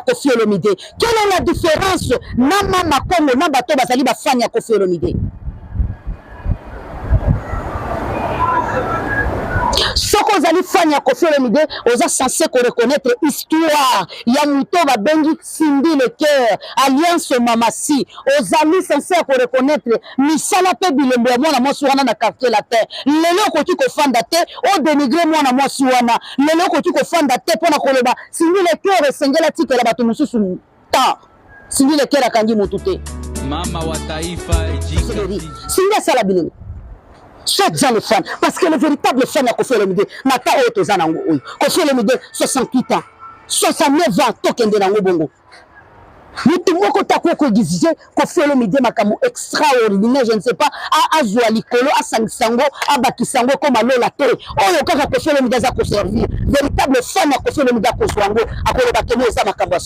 Koffi Olomide? Quelle est la différence na Mama Kongo na bato bazali ba fan ya Koffi Olomide? Soki ozali fan ya Koffi Olomide, oza censé ko reconnaître histoire ya moto babengi Cindy Le Cœur, Alliance Mamasi. Ozali censé ya ko reconnaître misala mpe bilembo ya mwana mwasi wana na quartier latin. Lelo okoki kofanda te o dénigrer mwana mwasi wana. Lelo okoki kofanda te mpo na koloba Cindy Le Cœur esengeli atikela bato mosusu temps. Cindy Le Cœur akangi motu te. Mama wa taifa Cindy asala bino soit disant le fan, parce que le véritable fan ya Koffi Olomide na temps oyo toza nango oyo, Koffi Olomide 68 ans, 69 ans, tokende nango bongo, mutu moko te akoki koexige Koffi Olomide makambo extraordinaire, je ne sais pas, azwa likolo, asangisa yango, abakisa yango ekoma lola te. Oyo kaka Koffi Olomide aza koservir, véritable fan ya Koffi Olomide akozwa yango, akoloba keno eza makambo ya